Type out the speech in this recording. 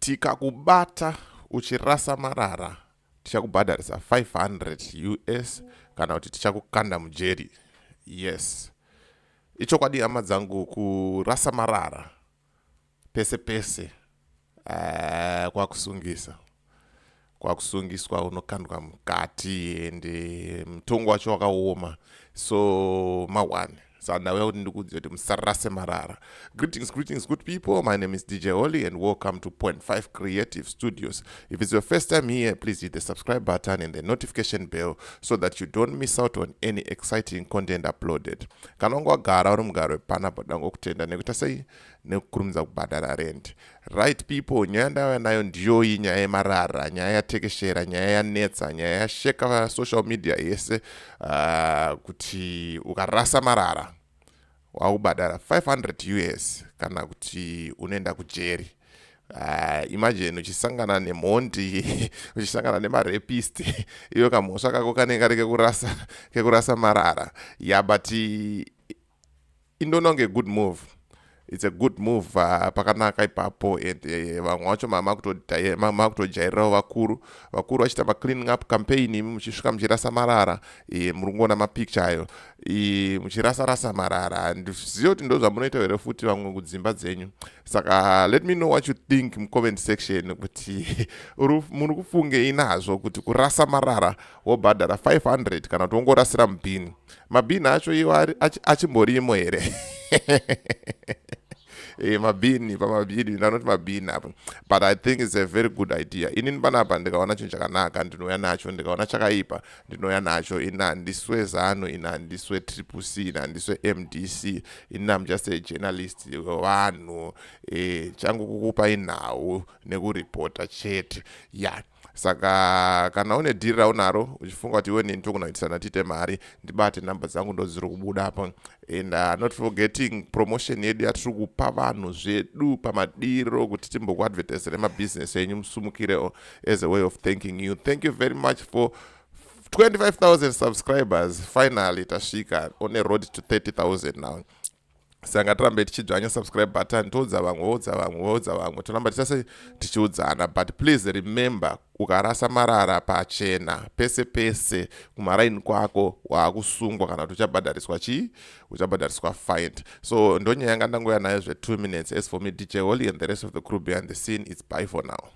Tikakubata uchirasa marara, tichakubhadharisa 500 US kana kuti tichakukanda mujeri. Yes, ichokwadi, hama dzangu, kurasa marara pese pese kwakusungisa, kwakusungiswa, unokandwa mukati, ende mutongo wacho wakaoma. So ma1, saka ndauya kuti ndikuudze kuti musarase marara. Greetings, greetings, good people. My name is DJ Holly and welcome to Point 5 Creative Studios. If it's your first time here, please hit the subscribe button and the notification bell so that you don't miss out on any exciting content uploaded. Kana wanga wagara uri mugaro wepanapa, dangokutenda nekuita sei, nekukurumidza kubhadhara rent. Right, people, nyaya ndauya nayo ndiyoyi, nyaya yemarara, nyaya yatekeshera, nyaya yanetsa, nyaya yasheka social media yese, kuti ukarasa marara wakubhadhara 500 US kana kuti unoenda kujeri. Imagine uchisangana nemhondi, uchisangana nemarapist, iyo kamhosva kako kanenge kari kekurasa marara. Yeah, but indoona kunge good move. It's a good move, pakanaka ipapo. And vamwe vacho makutojairirawo vakuru vakuru vachiita macleaning up campaign, imi muchisvika muchirasa marara. Muri kungoona mapicture ayo, muchirasa rasa marara. Ndizive kuti ndo zvamunoita here futi vamwe kudzimba dzenyu. Saka let me know what you think mucomment section, kuti muri kufungei nazvo, kuti kurasa marara wobhadhara 500 kana kuti wongorasira mubhini. Mabhini acho iwo achimborimo here? Mabhini, pamabhini, ndanoti mabhini apo, but I think it's a very good idea. Inini panapa ndikaona chinhu chakanaka ndinouya nacho, ndikaona chakaipa ndinouya nacho. Ini handiswe ZANU, ini handiswe Triple C, ini handiswe MDC. Ini am just a journalist wevanhu. Changu kukupa inhau nekuripota chete. Ya, yeah. Saka kana une dhiri raunaro uchifunga kuti iwe neni togona kuitisana tiite mari, ndibate, nhamba dzangu ndo dziri kubuda apo. And not forgetting promotion yedu yatiri kupa vanhu zvedu pamadiro, kuti timbokuadvertisere mabhizinesi enyu musumukirewo, as a way of thanking you. Thank you very much for 25,000 subscribers. Finally tasvika, on a road to 30,000 now. Saka tirambe tichidzvanya subscribe button, toudza vamwe, voudza vamwe, voudza vamwe, toramba tichase tichiudzana. But please remember, ukarasa marara pachena pese pese kumaraini kwako, waakusungwa kana kuti uchabhadhariswa chii? Uchabhadhariswa fine. So ndonyaya yanga ndangoya nayo zve2 minutes. As for me, DJ Holly, and the rest of the crew behind the scene, it's bye for now.